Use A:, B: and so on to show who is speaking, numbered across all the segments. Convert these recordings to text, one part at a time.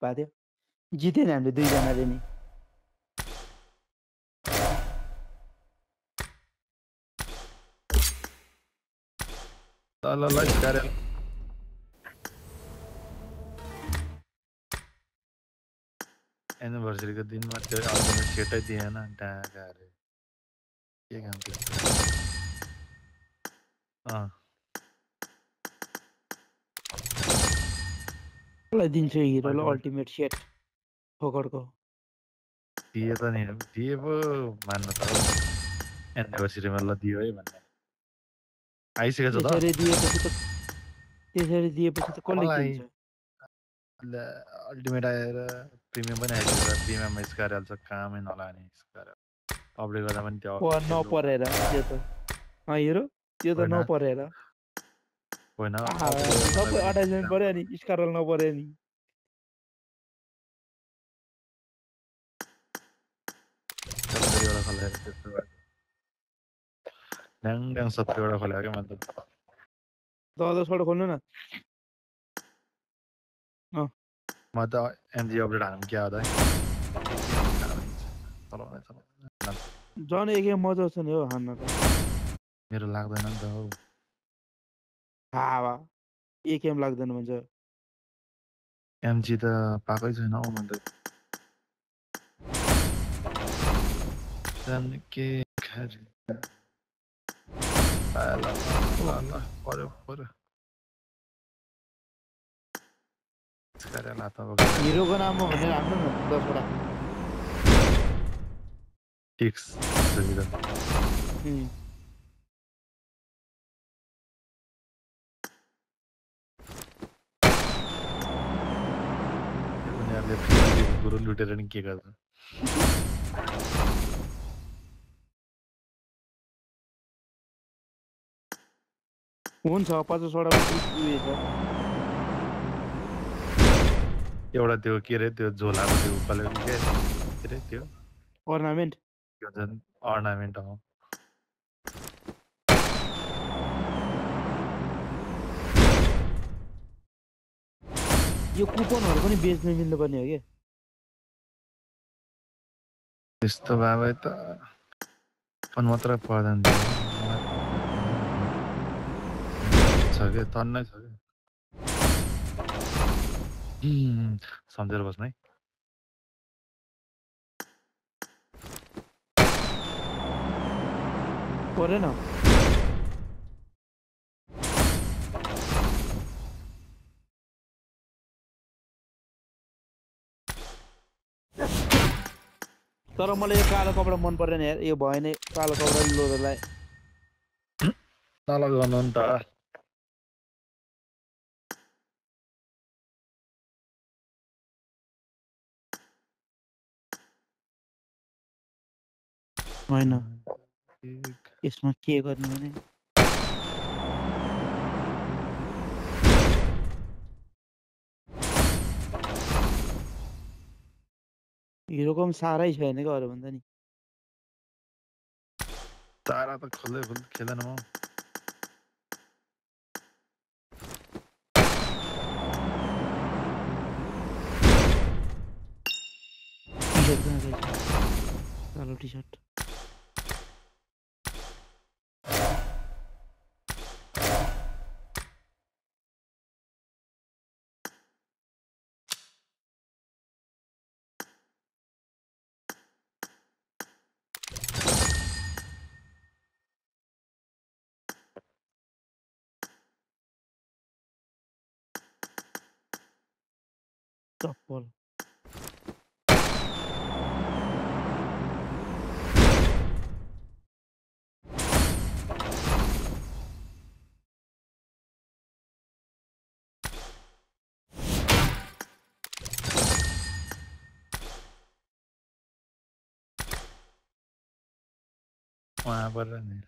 A: भएको थियो जित्यो नि हामीले दुईजनाले नि
B: ल स्कारे एनिभर्सरीको दिनमा त्यो अल्टिमेट सेटै दिएन डागा रे के काम त्यस्तो
A: कसलाई दिन्छु हिरोलाई अल्टिमेट सेट फोकटको
B: दिए त नि दिए पो मान्नु त एनिभर्सरीमा ल दियो है भन्ने आइसकेछ त
A: त्यसरी दिएपछि त कसले किन्छ
B: अल्टिमेट आएर प्रिमियम पनि आइसक्यो प्रिमियममा स्कार हाल्छ कामै नलाने स्कार अपडेट गर्दा पनि त्यो
A: नपरेर त्यो त हिरो त्यो त नपरेर
B: होइन
A: सबै अट्याचमेन्ट पर्यो नि स्कारल नपर्यो नि
B: एउटा खोलेर त्यस्तो ड्याङ 70 खोलेको क्या मैले त
A: 10 खोल्नु न
B: म त एमजी अपडेट हाल्नु क्या हो त
A: जन एक मजा छ नि हो हान्न त
B: मेरो लाग्दैन नि त हौ
A: हावा एक एम लाग्दैन भन्छ
B: एमजी त पाएकै छैन हौ मैले के पर्यो
A: हिरोको नाममा भनेर हान्नु न 10 वटा
B: टिक्स गुरु लुटेर नि के गर्छ
A: हुन्छ 50 वटा उयो छ
B: एउटा त्यो के रे त्यो झोलाको त्यो कसले के रे त्यो
A: अर्नामेन्ट
B: त्यो जुन अर्नामेन्ट हो
A: यो कुपनहरु पनि बेच्न मिल्नु पर्ने हो के
B: त्यस्तो भए त कुपन मात्र पर्दैन छ के तन्नै छ के सम्झेर बस्नु है
A: परेन तर मलाई यो कालो कपडा मन परेन यार यो भएन कालो कपडा लोडलाई
B: नलगाउनु नि त
A: हैन यसमा के गर्ने भने हिरोको पनि साह्रै छैन क्या अरू भन्दा नि
B: सारा त खोल्दै खेल्दैन म
A: टी-शर्ट कहाँ रहेछ कालो टी-शर्ट चप्पल
B: वहाँ पर नि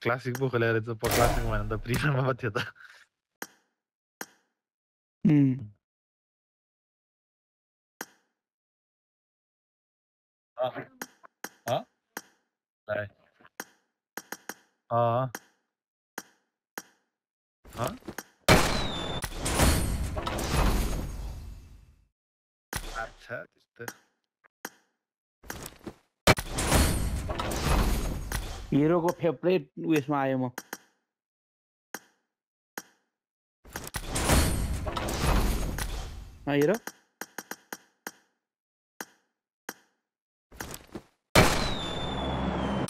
B: क्लासिक पो खोलेर चाहिँ क्लासिक भने त प्रिमियममा थियो त अच्छा त्यस्तो
A: हिरोको फेभरेट उयसमा आयो म हिरो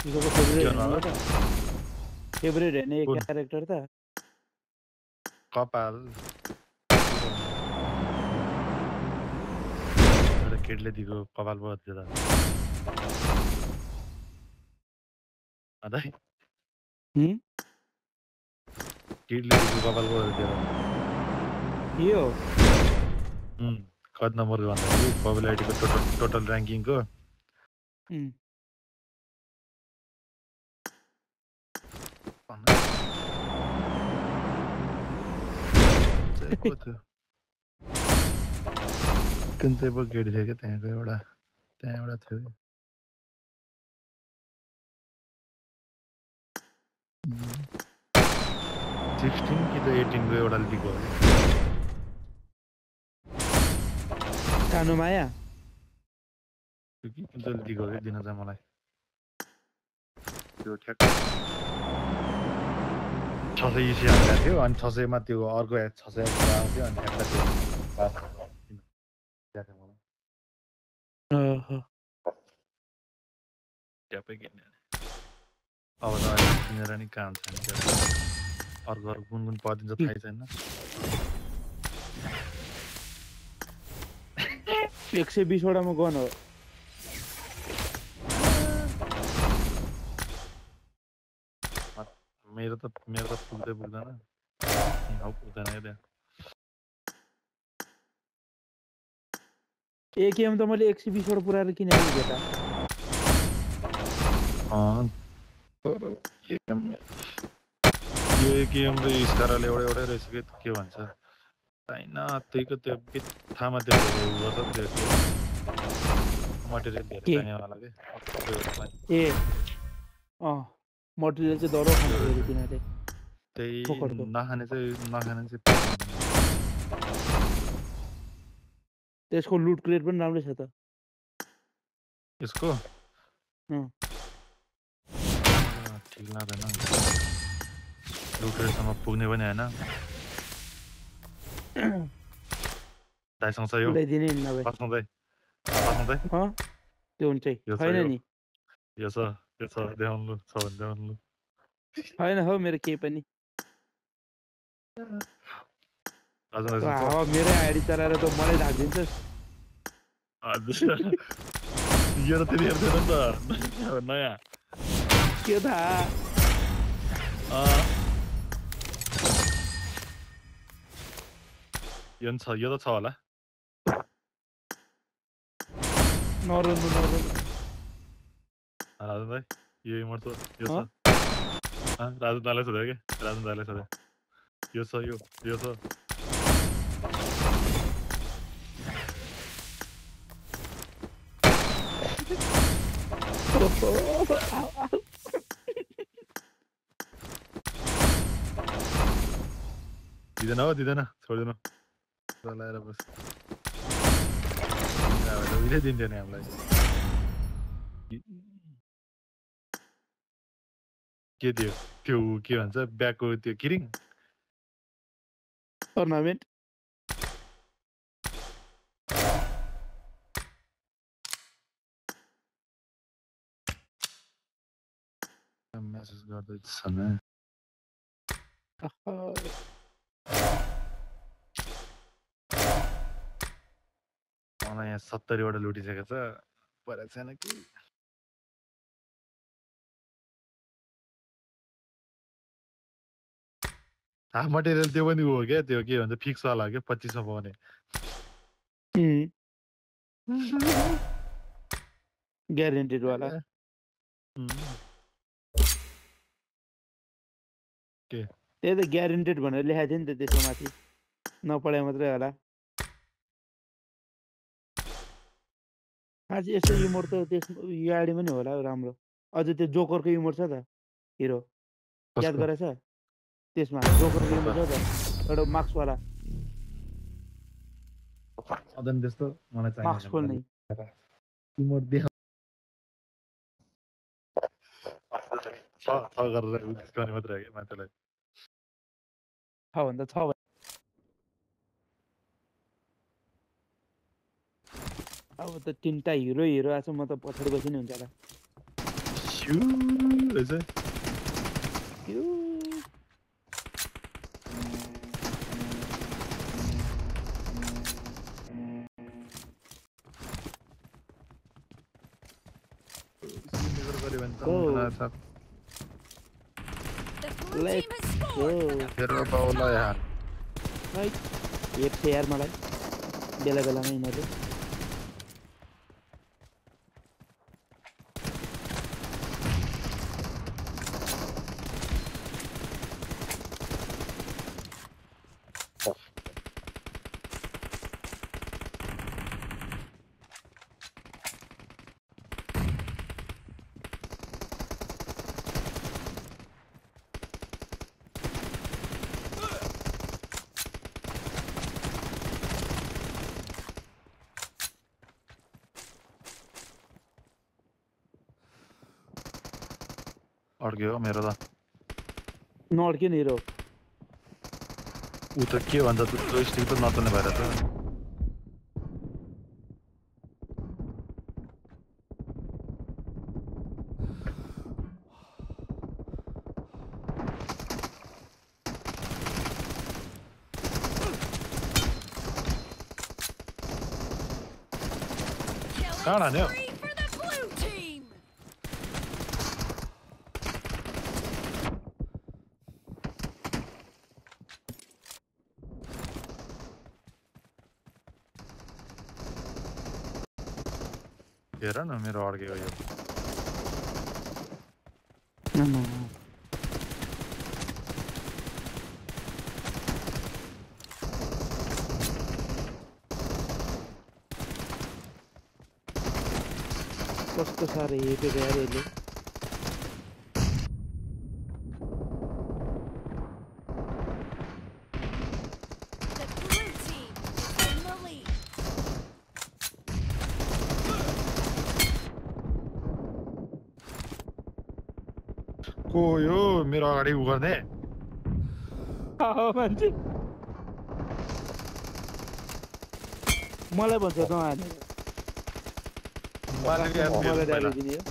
A: हिरोको फेभरेट हेर्ने क्यारेक्टर त
B: कपाल केटले दिएको कपाल पो त्यो त केटले दिएको कपाल पो त्यो
A: यो
B: कति नम्बरको भन्दाखेरि पपुलारिटीको टोटल ऱ्याङ्किङको कुन चाहिँ पो केटी थियो क्या त्यहाँ एउटा थियो 16 कि त 18 को एउटा लिक हो
A: सानो माया
B: कि कुन चाहिँ लिक हो कि दिन चाहिँ मलाई त्यो ठ्याक्क 600 इसी हालेको थियो अनि 600 मा त्यो अर्को 600 आउँथ्यो अनि ठ्याक्क त्यो ट्यापै किन्ने अब त अहिले किनेर नि काम छैन अर्को कुन कुन पदिन्छ थाहै छैन
A: 120 वटामा गन हो
B: मेरो त पुग्दैन हौ पुग्दैन क्या
A: एकेएम त मैले 120 वटा पुऱ्याएर किनेको केटा
B: यो एकेएम र स्काराले एउटै रहेछ कि के भन्छ होइन त्यहीको त्यो बित्थामा त्यो गर्छ त्यो मटेरियल धेरै चाहिनेवाला के
A: ए मटेरियल चाहिँ दरो खान्छ तिनीहरूले
B: त्यही नखाने चाहिँ
A: त्यसको लुट क्रेट पनि राम्रै छ त
B: यसको ठिक लाग्दैन लुट क्रेटसम्म पुग्ने पनि होइन दाइसँग छ यो
A: उडाइदिने नि नभए त्यो हुन्छ छैन नि
B: यो छ देखाउनु छ भने देखाउनु
A: छैन हौ मेरो केही पनि मेरै आइडी चलाएर त मलाई ढाकिदिन्छस्
B: यो त त्यति हेर्दैन नि त नयाँ
A: के थाहा
B: यो त छ होला
A: नरनु
B: राजन दाइ यो इमोट छ यो छ राजन दाइलाई सोध्यो कि राजन दाइलाई सोध्यो यो छ यो छ दिँदैन छोडिदिनु चलाएर बस उहिले दिन्थ्यो नि हामीलाई के दियो त्यो के भन्छ ब्यागको त्यो किरिङ
A: टुर्नामेन्ट
B: मेसेज गर्दैछ न मलाई यहाँ 70 वटा लुटिसकेको छ परेको छैन कि हाफ मटेरियल त्यो पनि हो क्या त्यो के भन्छ फिक्स वाला हो क्या 2500 पाउने
A: ग्यारेन्टेड वाला त्यही त ग्यारेन्टेड भनेर लेखाएको थियो नि त त्यसको माथि नपढे मात्रै होला आज यसो इमोट त त्यस यो आइडी पनि होला राम्रो अझ त्यो जोकरको इमोट छ त हिरो याद
B: कसको
A: गरेछ त्यसमा जोकरको इमोट छ त एउटा मार्क्सवाला
B: अदन त्यस्तो मलाई
A: मार्क्स
B: चाहिने
A: खोल्ने
B: इमोट देख छ गरेर डिस्काउने मात्रै हो कि मान्छेलाई
A: छ भन्दा छ अब त तिनटा हिरो हिरो आछ म त पछाडि बसि नै हुन्छ होला
B: स्यु रहेछ
A: यो
B: सिग्नेचर गर्यो भने त
A: हो।
B: मलाई त
C: The blue team
A: Let's
C: has scored for the
B: तेरो
C: first
B: बाउलाई
C: time.
B: हाल
A: हेप्छ यार मलाई बेला बेलामा यिनीहरूले
B: अड्क्यो हो मेरो त
A: नअड्क्यो नि हिरो
B: ऊ त के भन्छ त जोइस्टिक त नचल्ने भएर त
C: Killing
B: Cara, né?
C: spree for the blue team.
B: हेर न मेरो अड्केको यो
A: कस्तो साह्रो हेपेको यार यसले
C: The blue team is in the lead.
B: को यो मेरो अगाडि उ गर्ने
A: मान्छे मलाई भन्छ नहाने
B: मलाई याद
A: मलाई
B: मेरो पहिला।
A: डालिदिने हो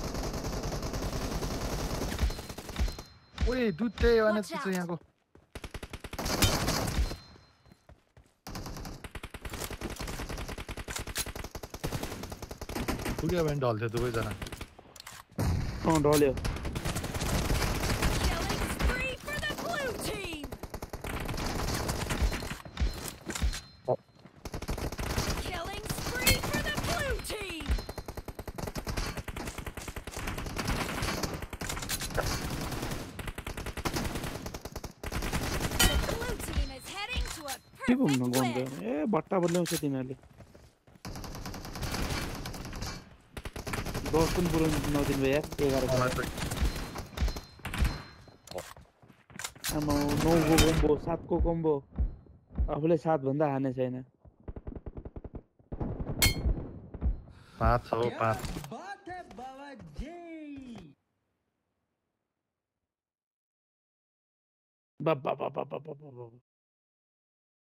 B: ओए दुधै भने
C: Watch
B: छ
C: out.
B: यहाँको पुग्यो भने ढल्थ्यो दुवैजना
A: ढल्यो
C: Killing spree for the blue team. Killing spree for the blue team. The blue team is heading to a
A: के घुम्न
C: perfect
A: गउँछ
C: win.
A: ए भट्टा बदल्याउँछ तिनीहरूले दस पनि पुऱ्याउनु नदिनु भयो यार 11
B: मलाई त
A: आमा 9 को कम्बो 7 को कम्बो आफूले 7 भन्दा हाने छैन
B: 5 हो 5
D: बात है बाबा जी
A: बाबा